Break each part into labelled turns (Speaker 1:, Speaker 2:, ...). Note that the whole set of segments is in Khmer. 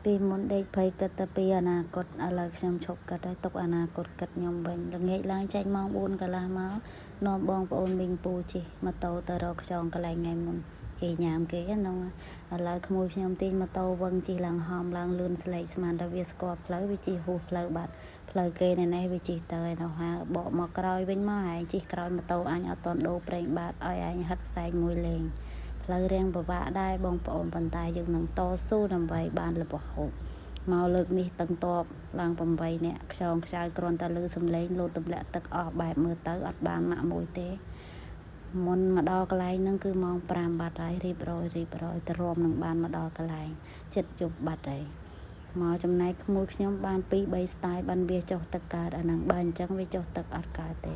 Speaker 1: ពីមុនដេកភ័យគិតតែពីអនាគតឥឡូវខ្ញុំឈប់គិតហើយទុកអនាគតគិតខ្ញុំវិញល្ងាចឡើងចេញម៉ោង4កន្លះមកនាំបងប្អូនមីងពូជិះម៉ូតូទៅរកខ្យងកន្លែងថ្ងៃមុនគេញ៉ាំគេហ្នឹងឥឡូវក្មួយខ្ញុំទាញម៉ូតូវឹងជិះឡើងហំឡើងលឿនស្លេកស្មានតែវាស្គាល់ផ្លូវវាជិះហួសផ្លូវបាត់ផ្លូវគេនៅនេះវាជិះទៅឯនោះហើបកមកក្រោយវិញមកឯងជិះក្រោយម៉ូតូអញអត់តន់ដូរប្រេងបាតឲ្យឯងហិតផ្សែងមួយលេងផ្លូវរៀងពិបាកដែរបងប្អូនប៉ុន្តែយើងនឹងតស៊ូដើម្បីបានរបស់ហូបមកលើកនេះតឹងតបឡើង8នាក់ខ្យងខ្ចៅគ្រាន់តែលឺសំឡេងលោតទម្លាក់ទឹកអស់បែបមើលទៅអត់បានម៉ាក់មួយទេមុនមកដល់កន្លែងហ្នឹងគឺម៉ោង5បាត់ហើយរៀបរយរៀបរយទៅរមនឹងបានមកដល់កន្លែងចិត្តយប់បាត់ហើយមកចំណែកក្មួយខ្ញុំបាន2 3ស្ទាយបានវាចុះទឹកកើតអាហ្នឹងបើអញ្ចឹងវាចុះទឹកអត់កើតទេ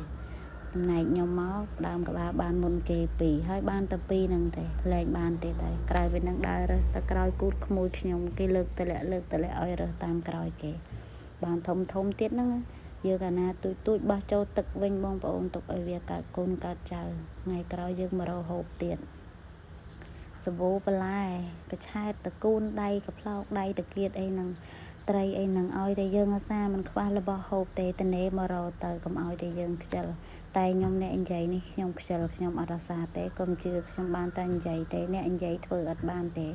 Speaker 1: ចំណែកខ្ញុំមកដើមក្បាលបានមុនគេ2ហើយបានតែ2ហ្នឹងទេលែងបានទេដែរក្រៅពីហ្នឹងដើររើសតែក្រោយគូតក្មួយខ្ញុំគេលើកតលាក់លើកតលាក់ឲ្យរើសតាមក្រោយគេបានធំធំទៀតហ្នឹងយើងកាលណាទូចទូចបោះចូលទឹកវិញបងប្អូនទុកឲ្យវាកើតកូនកើតចៅថ្ងៃក្រោយយើងមករកហូបទៀតសបូបន្លែកឆែតតកូនដៃកផ្លោកដៃតាគៀតអីហ្នឹងត្រីអីហ្នឹងឲ្យតែយើងអាសាមិនខ្វះរបស់ហូបទេតនេមករកទៅកុំឲ្យតែយើងខ្ជិលតែខ្ញុំអ្នកនិយាយនេះខ្ញុំខ្ជិលខ្ញុំអត់អាសាទេកុំជឿខ្ញុំបានតែនិយាយទេអ្នកនិយាយធ្វើអត់បានទេ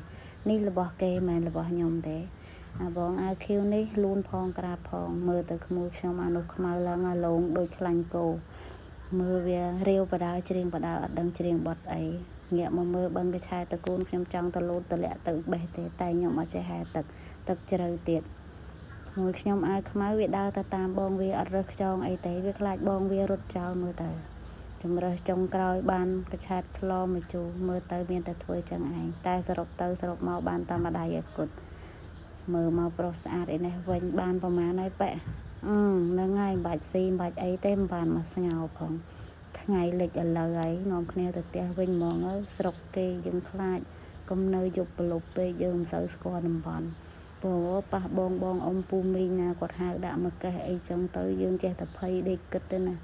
Speaker 1: នេះរបស់គេមិនមែនរបស់ខ្ញុំទេអាបងអាវខៀវនេះលូនផងក្រាបផងមើលទៅក្មួយខ្ញុំអានោះខ្មៅឡើងអាឡងដូចខ្លាញ់គោមើលវារាវបដាច្រៀងបដាអត់ដឹងច្រៀងបត់អីងាកមកមើលបឹងកឆែតកូនខ្ញុំចង់ទៅលូតទម្លាក់ទៅបេះទេតែខ្ញុំអត់ចេះហែទឹកទឹកជ្រៅទៀតមួយខ្ញុំអាវខ្មៅវាដើរទៅតាមបងវាអត់រើសខ្យងអីទេវាខ្លាចបងវារត់ចោលមើលទៅជំរើសចុងក្រោយបានកឆែតស្លមួយជូរមើលទៅមានតែធ្វើចឹងឯងតែសរុបទៅសរុបមកបានតាមម្ដាយឯគុតមើលមកប្រុសស្អាតឯនេះវិញបានប្រមាណហើយប៉ែហ្នឹងហើយមិនបាច់ស៊ីមិនបាច់អីទេមិនបានមកស្ងោផងថ្ងៃលិចឥឡូវហើយនាំគ្នាទៅផ្ទះវិញហ្មងស្រុកគេយើងខ្លាចកុំនៅយប់ប្រលប់ពេកយើងមិនសូវស្គាល់តំបន់ព្រោះប៉ះបងបងអ៊ំពូមីងណាគាត់ហៅដាក់មកកេះអីចឹងទៅយើងចេះតែភ័យដេកគិតទៅណាឥ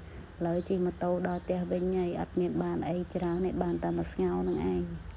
Speaker 1: ឡូវជិះម៉ូតូដល់ផ្ទះវិញហើយអត់មានបានអីច្រើនទេបានតែមួយស្ងោនឹងឯង។